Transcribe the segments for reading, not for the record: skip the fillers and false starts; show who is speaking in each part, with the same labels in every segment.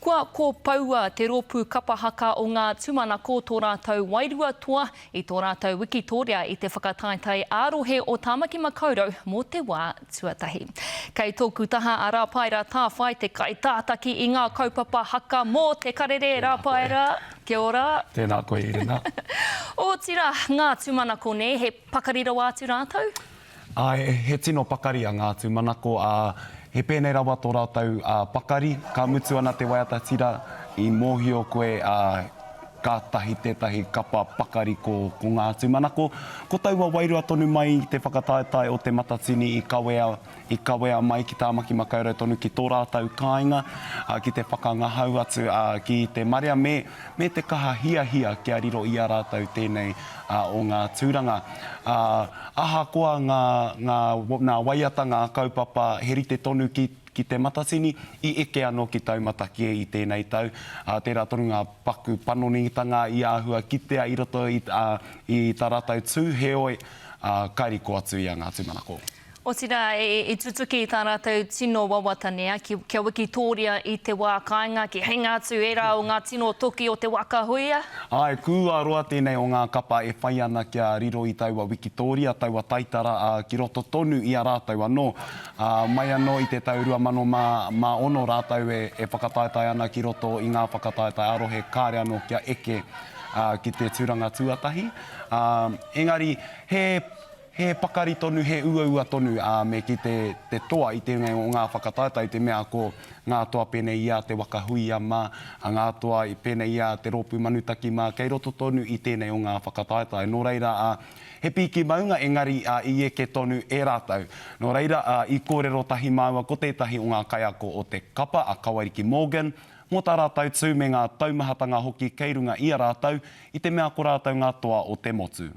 Speaker 1: Kua kōpoua te rōpū kapa haka o Ngā Tūmanako tō rātou wairua toa i tō rātou wikitōria i te whakataetae ā-rohe o Tāmaki Makaurau mō te wā tuatahi. Kei tōku taha a Rāpaera Tāwhai te kaitātaki i ngā kaupapa haka mō Te Karere. Rāpaera, kia ora.
Speaker 2: Tēnā koe Irina.
Speaker 1: Otirā, Ngā Tūmanako nē, he pakari rawa atu rātou?
Speaker 2: Āe, he tino pakari a Ngā Tūmanako, ā, he pēnei rawa tō rātou pakari, ka mutu ana te waiata tira, i mōhio koe, ā, kātahi tētahi kapa pakari ko, ko Ngā Tūmanako. Ko taua wairua tonu mai i te whakataetae o Te Matatini i kawea, i kawea mai ki Tāmaki Makaurau tonu ki tō rātou kāinga, ā, ki te whakangahau atu, ā, ki te marea me, me te kaha hiahia kia riro i a rātou tēnei, ā, o ngā tūranga. Ā, ahakoa ngā, ngā, ngā waiata, ngā kaupapa, he rite tonu ki, ki Te Matatini, i eke anō ki taumata kē i tēnei tau. Ā, tērā tonu ngā paku panonitanga i āhua kitea i roto i, ā, i tā rātou tū, heoi, ā, ka riko atu i a Ngā Tūmanako.
Speaker 1: Otirā, i tutuki i tā rātou tino wawata nē, kia wikitōria i te wā kāinga, ki hinga atu ērā o ngā tino toki o te waka huia.
Speaker 2: Āe, kua roa tēnei o ngā kapa e whai ana kia riro i taua wikitōria, taua taitara, ā, ki roto tonu i a rātou anō. Ā, mai anō i te tau 2006 rātou e whakataetae ana ki roto i ngā whakataetae ā-rohe kāre anō kia eke, ā, ki te tūranga tuatahi. Ā, engari, he. He pakari tonu, he uaua tonu, ā, me kī te, te toa i tēnei o ngā whakataetae i te mea ko ngā toa pēnei i a Te Waka Huia mā, a ngā toa i pēnei i a Te Rōpū Manutaki mā, kei roto tonu i tēnei o ngā whakataetae. Nō reira, ā, he pīki maunga engari, ā, i eke tonu e rātou. Nō reira, ā, i kōrero tahi māua ko tētahi o ngā kaiako o te kapa, a Kawairiki Morgan, mō tā rātou tū me ngā taumahatanga hoki kei runga i a rātou, i te mea ko rātou ngā toa o te motu.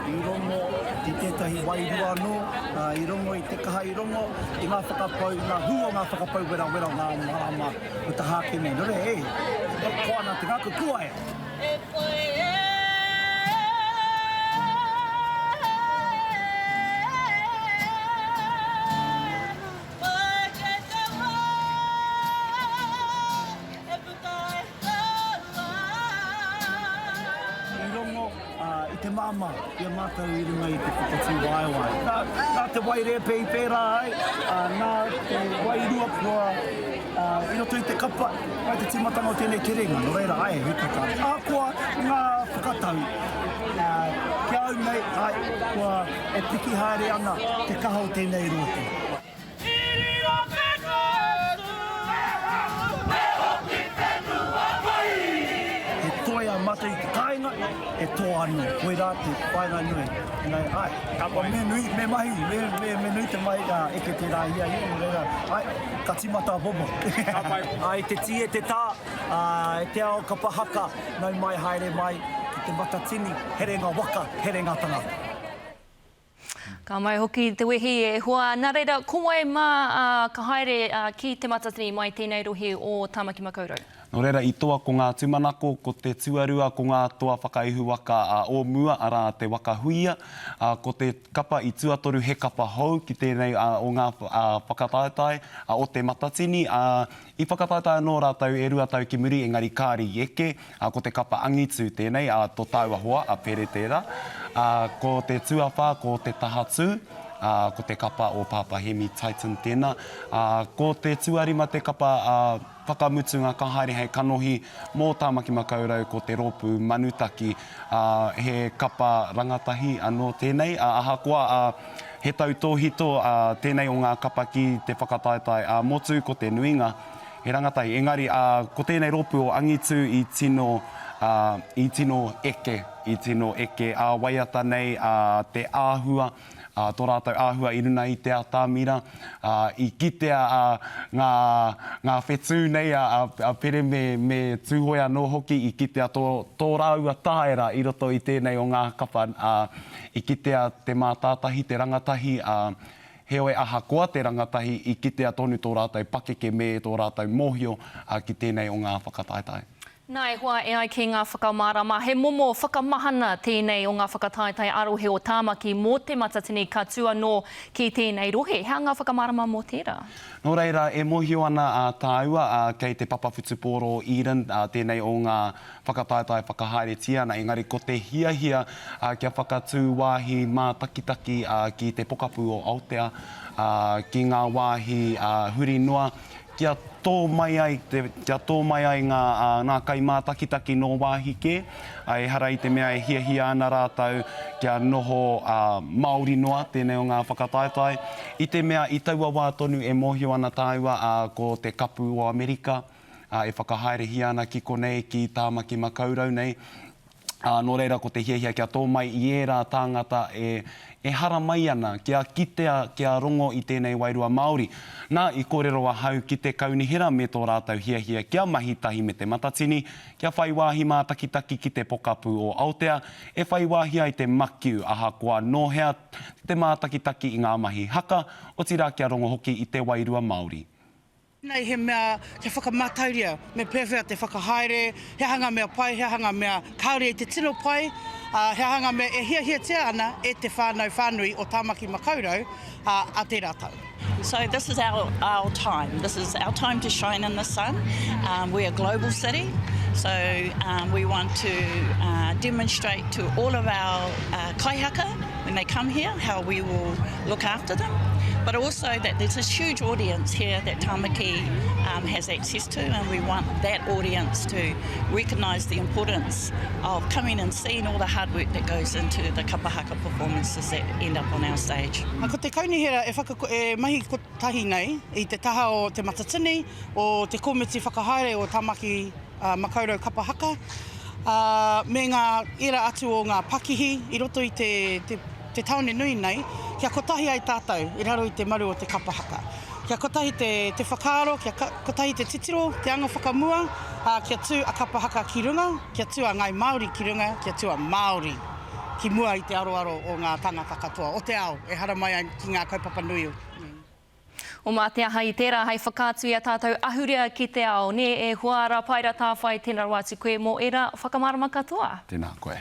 Speaker 3: I rongo i tētahi wairua anō, i rongo i te kaha, i rongo i ngā whakapau, ngā hū o ngā whakapau werawera o ngā marama o te hākī nei. Nō reira, e, koa ana te ngākau, kua e! E koe e! I rongo i te māmā i a mātou i runga i te whakatū waewae. Nā, nā te wairēpe i pērā ai, nā te wairua kua i roto i te kapa, mai te tīmatanga o tēnei terenga, nō reira, āe, he kaka. Ahakoa ngā whakatau, ki a au nei, āe, kua e piki haere ana te kaha o tēnei rōpū. He toi a mate i te kāinga, he toa anō. Koirā te whāinga nui. Engari, āe, ka pai. Me nui, me mahi, me, me, me nui te mahi ka eke tērā hiahia, nō reira, āe, ka tīmata a Bobo. Ka pai. Āe, te tī e te tā, ā, e te ao kapa haka, nau mai haere mai ki te Matatini, herenga waka, herenga tangata.
Speaker 1: Ka mau hoki te wehi e hoa. Nā reira, ko wai mā ka haere ki Te Matatini mai tēnei rohe o Tāmaki Makaurau?
Speaker 2: Nō reira, i toa ko ngā tūmanako, ko te tuarua ko ngā toa whakaihu waka o mua, arā, te waka huia, ko te kapa i tuatoru he kapa hou ki tēnei o ngā whakataetae o Te Matatini, ā, I whakataetae anō rātou e rua tau ki muri engari kāre i eke, ā, ko te kapa angitu tēnei, ā, tō tāua hoa, a Pere tērā. Ā, ko te tuawhā ko te tahatū, ā, ko te kapa o Pāpā Hemi Titan tēnā. Ā, ko te tuarima te kapa, ā, whakamutunga ka haere hei kanohi mō Tāmaki Makaurau ko te rōpū Manutaki, ā, he kapa rangatahi anō tēnei, ā, ahakoa, ā, He tautōhito tēnei o ngā kapa ki te whakataetae ā-motu, ko te nuinga he rangatahi. Engari, ko tēnei rōpū o Angitu i tino, i tino eke, i tino eke ā-waiata nei te āhua, tō rātou āhua i runa i te atamira. I kitea ngā, ngā whetū nei a Pere me, me Tūhoe anō hoki, i kitea tō, tō rāua tāera i roto i tēnei o ngā kapa, I kitea te mātātahi, te rangatahi, ā, heoi ahakoa te rangatahi, i kitea tonu tō rātou pakeke me tō rātou mōhio ki tēnei o ngā whakataetae.
Speaker 1: Nā, e hoa, e ai ki ngā whakamārama, he momo whakamahana tēnei o ngā whakataetae ā-rohe o Tāmaki mō Te Matatini ka tū anō ki tēnei rohe. He aha ngā whakamārama mō tērā?
Speaker 2: Nō reira, e mōhio ana a tāua, ā, kei te papa whutupōro o Eden, ā, tēnei o ngā whakataetae whakahaeretia ana, engari ko te hiahia, ā, kia whakatū wāhi mātakitaki, ā, ki te pokapū o Aotea, ā, ki ngā wāhi, ā, huri noa, Kia tō mai ai te, kia tō mai ai ngā, ngā kaimātakitaki nō wāhi kē, ā, ehara i te mea e hiahia ana rātou kia noho Māori noa tēnei o ngā whakataetae, i te mea i taua wā tonu e mōhio ana tāua, ā, ko te Kapu o Amerika, ā, e whakahaerehia ana ki konei, ki Tāmaki Makaurau nei. Ā, nō reira ko te hiahia kia tō mai i ērā tāngata e, e haramai ana, kia kitea, kia rongo i tēnei wairua Māori. Nā, i kōrero ahau ki te kaunihera me tō rātou hiahia kia mahi tahi me Te Matatini, kia whai wāhi mātakitaki ki te pokapū o Aotea, e whai wāhi ai te makiu ahakoa nō hea te mātakitaki i ngā mahi haka, otirā kia rongo hoki i te wairua Māori.
Speaker 4: Nei he mea kia whakamātauria me pēwhea te whakahaere, he aha ngā mea pai, he aha ngā mea kāore i te tino pai, ā, he aha ngā mea e hiahiatia ana e te whānau whānui o Tāmaki Makaurau, ā, ā tērā tau.
Speaker 5: So this is our, our time. This is our time to shine in the sun. Um, we're a global city, so um, we want to uh, demonstrate to all of our uh, kaihaka when they come here how we will look after them. But also that there's this huge audience here that Tamaki um, has access to, and we want that audience to recognise the importance of coming and seeing all the hard work that goes into the kapahaka performances that end up on our stage.
Speaker 4: Ko te kaunihera e, whaka, e mahi kotahi nei i te taha o Te Matatini, o te komiti whakahaere o Tamaki uh, Makaurau Kapa Haka, uh, me ngā ērā atu o ngā pakihi i roto i te, te te tāone nui nei, kia kotahi ai tātou i raro i te maru o te kapa haka. Kia kotahi te, te whakaaro, kia kotahi te titiro, te anga whakamua, ā, kia tū a kapa haka ki runga, kia tū a Ngāi Māori ki runga, kia tū a Māori ki mua i te aroaro o ngā tāngata katoa, o te ao e haramai ai ki ngā kaupapa nui.
Speaker 1: O mā te aha i tērā hei whakaatu i a tātou ahurea ki te ao, nē, e hoa, Rapaira Tāwhai, tēnā rawa atu koe mō ērā whakamārama katoa.
Speaker 2: Tēnā koe.